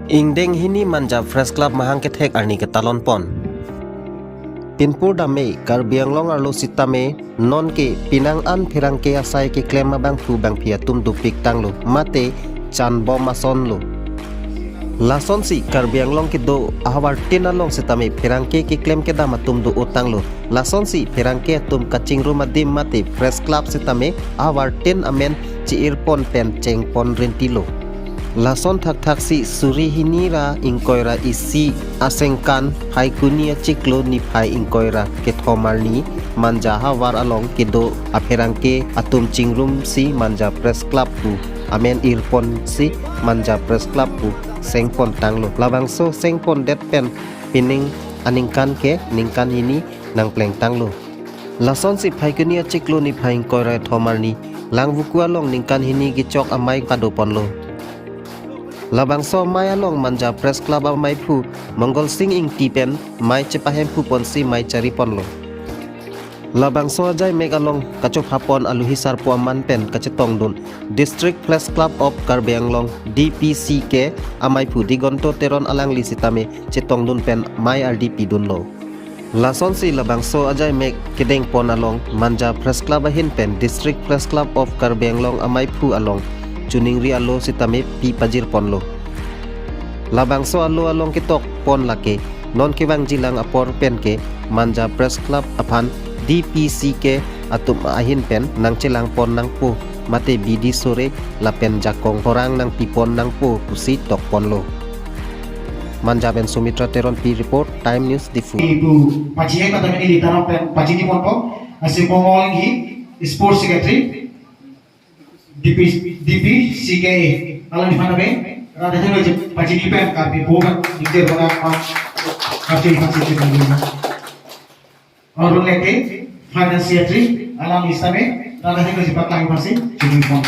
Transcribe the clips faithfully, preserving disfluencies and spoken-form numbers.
Ingdeng hini Manja Press Club mahang kethek arni ketalon pon. Pinpur dame Karbi Anglong arlo sitame nonke penang an pherangke asai keklem abangphu bangphi atum dopik tanglo mate chanbom asonlo. Lasonsi Karbi Anglong kedo ahavartin along sitame pherangke keklem kedam atum do-o tanglo. Lasonsi pherangke atum kachingrum adim mate press club sitame ahavartin amen chi-irpon pen chengpon rintilo. Lason thakthaksi suri hini ra ingkoi ra isi asengkan Phaikuni achiklo niphai ingkoi ra kethom arni Manja havar along kedo apherangke atum chingrumsi Manja Press Club pu amen irponsi Manja Press Club pu sengpon tanglo. Labangso sengpondet pen pining aningkan ke ningkan hini nangpleng tanglo. Lasonsi Phaikuni achiklo niphai ingkoi ra kethom arni Langvoku along ningkan hini kechok amei padoponlo. Labangso amei along Manja Press Club ameiphu Mongol Sing Ingti pen mei chepahemphu ponsi mei chariponlo. Labangso ajai mek along kachophapon aluhi sarpo aman pen kachetongdun District Press Club of Karbi Anglong, D P C K, ameiphu Digonto Teron alangli sitame chetongdun pen mei ardi pidunlo. Lasonsi labangso ajai mek kedengpon along Manja Press Club ahin pen District Press Club of Karbi Anglong ameiphu along choningri alo sitame pi pajirponlo. Labangso alo along ketokpon lake non kevangjilang apor penke Manja Press Club aphan D P C K atum ahin pen nangchelangpon nangpo mate bidi sore lapen jakong horang nangpipon nangpo pusi tokponlo. Manja pen Sumitra Teronpi report, Time News Diphu. Ibu paji hai kata ini di tarap pen paji di ponpo, asi Mongol Ingti, Sports Secretary, D P, D P C K A, alangli aphan abe, rada jelo je paji di pen Karbi Bohong, India Bohong, Karbi Bohong, Arun Lekke, Finance Secretary, alangli sitame, rada jelo je paklang pasi, chini pon.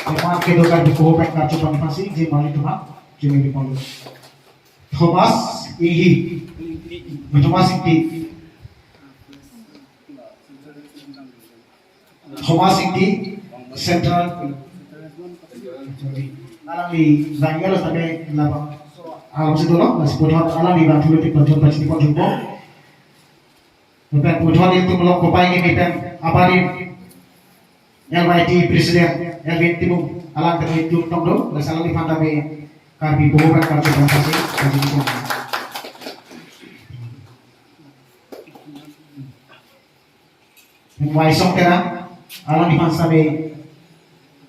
Teman kedo Karbi Bohong pen karcho pon pasi, je mali teman, chini pon. Thomas Ingti, Thomas Ingti. Thomas Ingti, Central. Alangli bang yelo sitame labang. Along si dolo, mas puthot alangli bang thulu ti pon paji di pon jumbo. Lapen puthot itum along kopai ke pen abari L Y T President Elvin Timung alang tadi itum tong do, laso alangli aphan tame Karbi Bohong pen karcho pon pasi, paji di pon. Waisong Terang, alangli aphan sitame,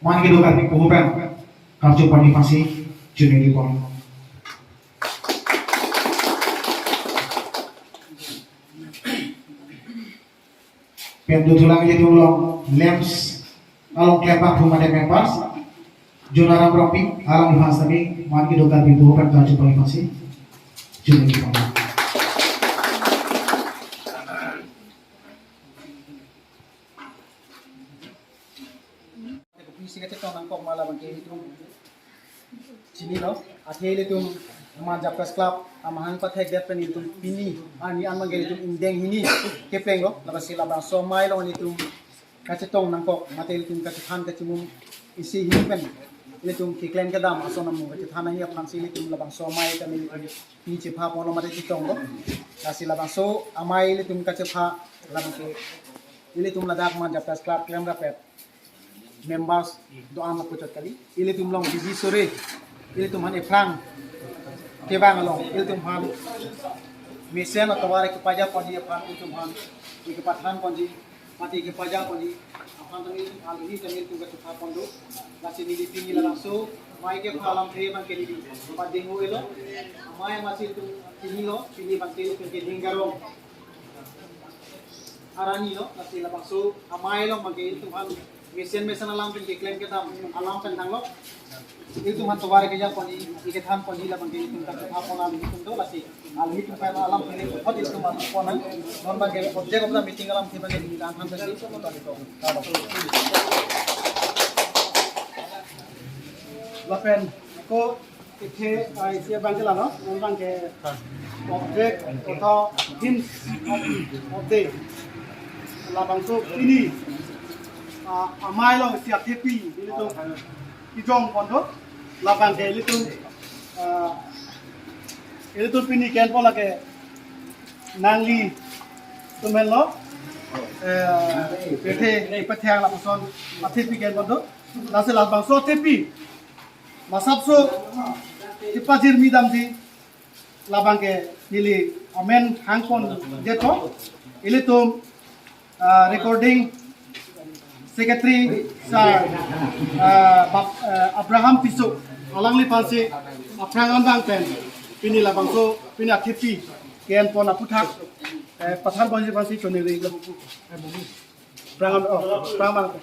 man kedo Karbi Bohong pen karcho pon pasi, chini di pon. Pen dothulang itum along LAMPS along klem abangphu mate members, Jonaram Rongpi, alangli aphan sitame, man kedo Karbi Bohong pen karcho pon pasi, chini di pon. Kopisi kachetong nangkok ma labangke itum chinilo, athe ilitum Manja Press Club amahang pathekdet pen ilitum pini arni an abangke ilitum ingdeng hini keplenglo, labangsi labangso amei along ilitum kachetong nangkok mate ilitum kachethan kachimum isi hini pen ilitum keklem kedam ason amu kachethan ahi aphansi ilitum labangso amei kami ilitum pini chepha ponlo mate chetonglo. Lasi labangso amei ilitum kachepha labangke ilitum ladak Manja Press Club klem rapet members do-an lapuchot kali. Ilitum along bidi sore, ilitum aphan ephrang kevang along, ilitum aphan mesen atovar kepaja ponji aphan, ilitum aphan kepathan ponji, mate kepaja ponji aphan tame ilitum alohi tame ilitum kachepha pon do. Lasi neli pini labangso amei kepha alamthe abangke neli pading-o-elo. Amei amatsi ilitum chinilo, pini abangke ilitum keding garong arani lo, lasi labangso amei along abangke ilitum aphan mesen mesen alam pen keklem kedam alam pen tanglo. Ilitum aphan tovar keja ponji, ikethan ponji labangke ilitum kachepha pon alohi atum do, lasi alohi atum pen alamthe hot ilitum aphan pon nang. Non abangke object of the meeting alamthe abangke ilitum aphan pensi pon tanglo. Lapen ko Ithe, ah, isi abangke lalo, non abangke object, otho, themes of, of the, labangso pini, ah, amei along isi athepi, ilitum, kejong pon do, labangke ilitum, Ah, ilitum pini ke-enpon lake nanglitum henlo. Eh, pethe, pethe ang lapuson athepi ke-enpon do. Lasi labangso athepi masapso kepajirmi damji labang ke neli amen hangponjekpo. Ilitum ah, recording secretary sir, ah, Bap-, ah, Abraham Tisso, alangliphansi aphrang anbang pen pini labangso pini athepi ke-enpon aputhak, eh, pathan ponji aphansi choningri. Aphrang an, oh, aphrang anbang.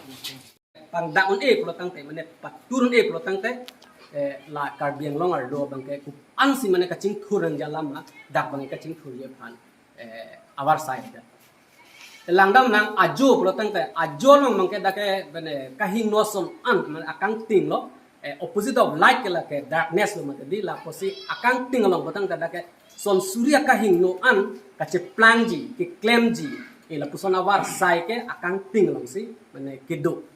Pangdak un-e pulo tangte, mane patur un-e pulo tangte, eh, la Karbi Anglong arlo abang ke kup ansi mane kachingthur nangji alam ma, dak abang kachingthurji aphan, eh, avarsai da. Langdamnang ajo pulo tangte, ajo along abang ke dak ke mane kahingno ason an, mane akangting lo, eh, opposite of light ke lake darkness lo mati di, lapusi akangting along pulo tangte dak ke son suri akahingno an kacheplangji, keklemji, eh, lapuson avarsai ke akangting alongsi mane kedo.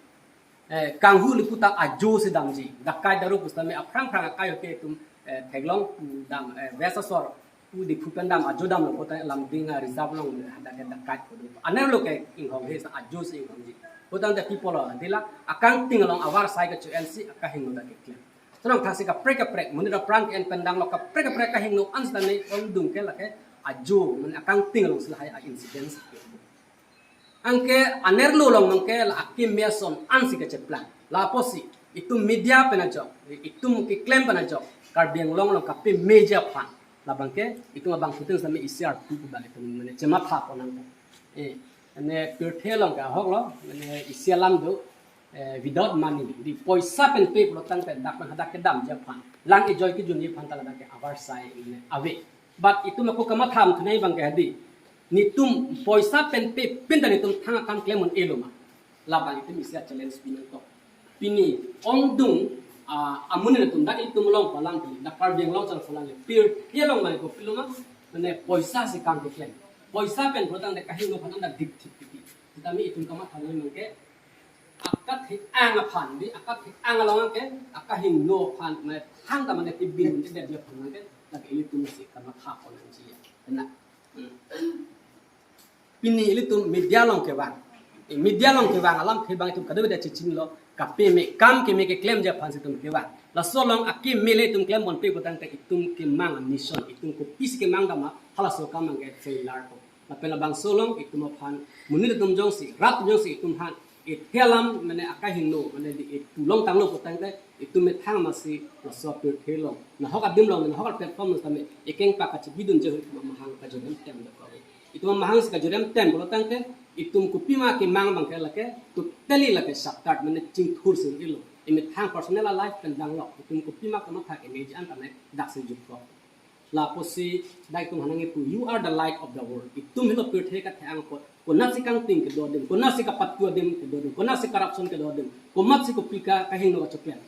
Eh, kanghu lipu ta ajo si damji. Dakai daru pusitame aphrang phrang akai ke itum, eh, theklong pu dam, eh, West asor pu Diphu pen dam ajo damlo puta Lumding, eh, reserve along hadak ke dakai kodo. Anerlo ke inghong he sa ajo si inghongji. Putangte people lo dila akangting along avarsai kecho-ensi akahingno ta keklem. Sonong thasi kaprek kaprek monit aphrang ke-en pen danglo kaprek kaprek kahingno an sitame ongdung ke lake ajo mane akangting alongsi lahai a-incidents. Anke anerlo along abang ke la akeme ason ansi kacheplang. Lapusi itum media pen ajok, itum keklem pen ajok, Karbi Anglong along kapemeji aphan labang ke itum abangphutin sitame isi arpu pu bang itum mane chematha ponnang. Eh, mane pirthe along ke ahok lo, mane isi alam do, eh, without money. Di poisa pen pe pulo tangte dak nang hadak kedamji aphan, lang ejoi kejunji aphan ta ladak ke avarsai mane ave. But itum ako kamatha thunei abang ke hadi, netum poisa pen pe pin ta netum thang akam klem un-elo ma? Labang itum isi a-challenge pi nangkok. Pini ongdung, ah, amonit atum dak itum along pu alam kali, dak Karbi Anglong char pu alam kali, pirthe along mane kopilo ma, mane poisa si kam keklem. Poisa pen pulo tangte kahingno aphan dak dik thip thip. Sitame itum kamatha abang ke akathek-ang aphan di, akathek-ang along ke akahingno aphan mane thang ta mane kebin un-edetji aphan abang ke lake ilitum si kamatha ponnangji ya. Kena. Hmm. Pini ilitum media along kevang. Eh, media along kevang alam ke abang itum kadokave ta chechinilo, kapeme, kam keme keklemji aphansi itum kevang. Laso along akeme le itum klem ponpe putangte itum kemang a-mission, itum kopisi kemang dam ma, halaso akam abang ke failure ko. Lapen labangso along itum aphan, monit atum jongsi, rat atum jongsi itum aphan ithe alam mane akahingno mane di itum longtanglo putangte itum methang masi laso apirthe along nahok adim along nahok a-platform along tame ekeng pa kachebidunji ahut itum amahang kajorem tem dokok. Itum amahang si kajorem tem pulo tangte itum kopima kemang abang ke lake totally lake shattered mane chingthur si un-elo. Imethang personal life pen danglo, itum kopima kamatha kemeji an tame daksi jutkok. Lapusi dak itum hanang ipu, "You are the light of the world." Itum helo pirthe kathek-ang apot. Konatsi kangting kedo adim, konatsi kapatu adim kedo adim, konatsi corruption kedo adim, komatsi kopi ka kahingno kachepleng.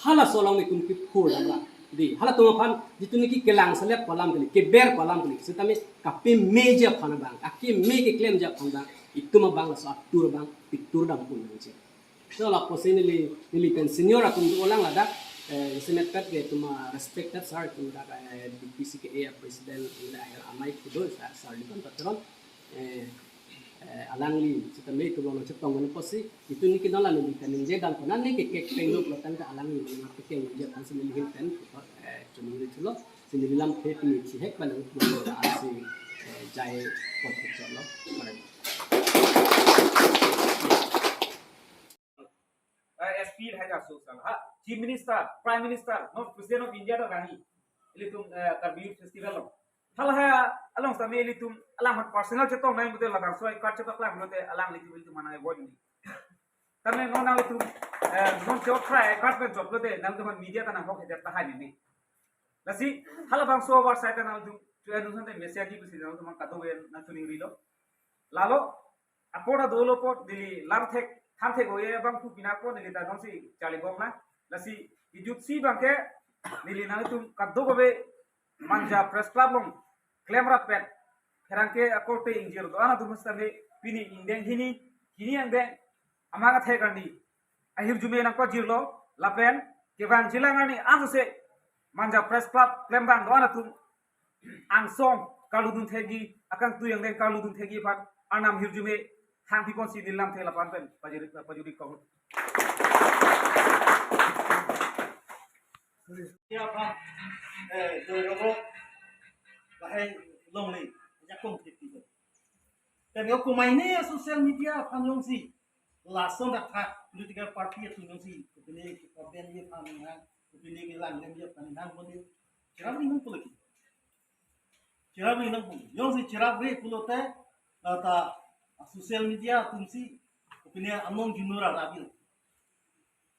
Halaso along itum kiphur dam ra. Di, halatum aphan, jitu niki kelang selet pu alam kali, keber pu alam kali. Sitame kapemeji aphan abang, akeme keklemji aphan abang, itum abang laso atur abang pitur dam ponnangji. So lapusi neli, neli pen senior atum dolang ladak, eh, isemet pet ke itum a-respected sir itum dak, eh, D P C K A president, dak aher amei kedo sir, sir Liban Patron, eh, eh, alangli sitame itum along chetong mane pusi, jitu niki non la neli pen ningje dam konat neli kekek penglo pulo tangte alangli mane ngapikeng ningje aphansi neli ahin pen, eh, choningri thulo, si neli lamthe pini chihek pen nang pulo asi, eh, jai pot chotlo. Eh, S P hai jaso sal ha, Chief Minister, Prime Minister, non President of India ta kani. Ilitum, eh, Karbi Youth Festival lo. Hala ha along sitame ilitum alang personal chetong nai mute labangso I-card chepaklang mute alanglitum ilitum mana avoid ni. Tame non nanglitum, eh, non chok try I-card pen choklote nanglitum media ta nanghok hejar tahai ni. Lasi halabangso avarsai ta nanglitum, tu anu sante message di kusi nanglitum kadokave nangchoningrilo. Lalo, apor adolo apot neli lamthek, thanthek oye abang pu pinako neli ta jongsi charlibomlang. Lasi, ejutsi abang ke, neli nanglitum kadokave Manja Press Club along klem rapet, pherangke akorte ingjir do-an atum sitame pini ingdeng hini, hini angdeng, amang athek arni ahirjume nangpajirlo, lapen kevangjilang arni ansose Manja Press Club klembang do-an atum angsong karludun thekji, akangtui angdeng karludun thekji aphan Arnam hirjume hangpiponsi neli lamthe lapu-an pen pajuri, pajuri kong. Ya, Pak. Eh, do rogo. Lahai longle. Jakong tip tip. Tangte komaine social media aphan jongsi lason dak thak political party atum jongsi kopine ke-campaign-ji aphan nang, kopine kelang lemji aphan nang, bonta cherapri nangpo lagi. Cherapri nangpo. Jongsi cherapri pulote, lata, ah, social media atumsi kopine anong junura rabil.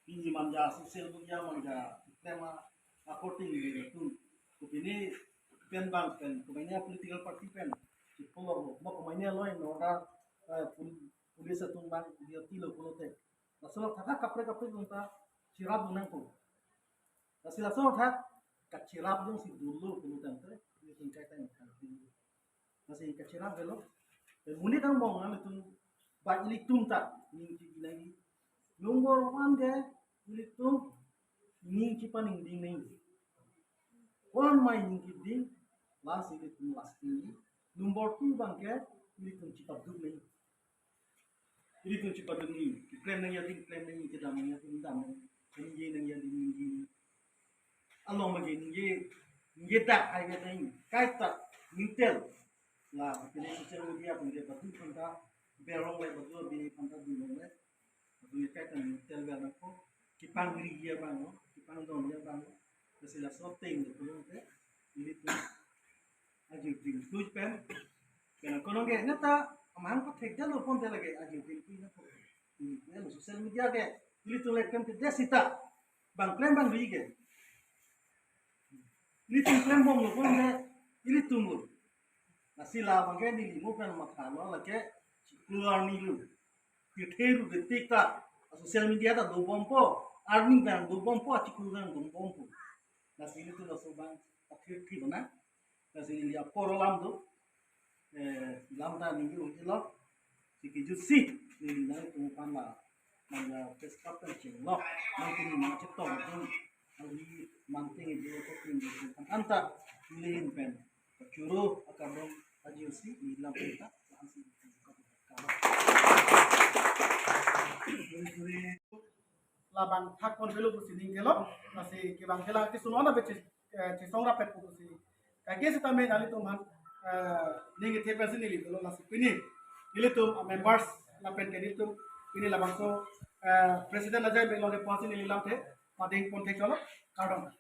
Pini manja social media manja tema according to kopine pen bang pen, komaine political party pen chipolo, ma komaine law and order, eh, pul-, police atum bang dia tilo pulote, laso athak kaprek kaprek atum ta cherapdun nangpo. Lasi laso athak kacherap jongsi dolo pulo tangte, ini tingkai tang. Lasi kacherap avelo. Te monit angbong nanglitum, ba ilitum ta ning chipi nangji. Number one ke ilitum ning chipaningding nangji. One mai ning kiding, lasi ilitum lasting. Number two bang ke ilitum chipaduk nangji. Ilitum chipaduk nangji. Keklem nangji adim klem nangji, kedam nangji adim dam nangji, keningje nangji adim ningje. Along bagi ningje, ningje dak hai ningje tai. Kaita ningtel. La, pini social media pun dia badu phanta, berong le badu bini phanta dun long le. Badu kaita ningtel ber nangpo. Kepangri ya bang, kepangdon ya bang. Lasi laso ateng le pulote, ilitum ajirdim tuj pen. Pen kono ke neta amahang pathek jalo ponte lagi ajirdim tuj nangpo. Ini, ini social media ke, ilitum le klem ke desita. Bang klem bang ri ke. Ilitum klembomlo ponte, ilitumlo. Lasi labang ke neli mo pen mathalo lake chiklo arni lo. Pirthe ru detik ta social media ta dobompo, arni bang dobompo, achiklo bang dobompo. Lasi ilitum laso bang athir thi bona. Lasi neli apor alam do. Eh, lam ta ningje un-elo. Si kejutsi neli nangtum aphan la, manja press club pen chenglo. Nangtum nangchetong atum, ali manting ibu kopi nangtum aphan anta neli hin pen kachoro akardom pajirsi neli lam pen ta. Labang thak pon avelo pusi ning kelo, lasi kevang ke la kesuno na bechi, eh, chisong rapet pusi. Kaike sitame nanglitum aphan, eh, ning kethe pensi neli dolo, lasi pini nelitum, ah, members lapen ke nelitum pini labangso, eh, president ajai benglo ke pusi neli lamthe, pading pon thek cholo, kardom.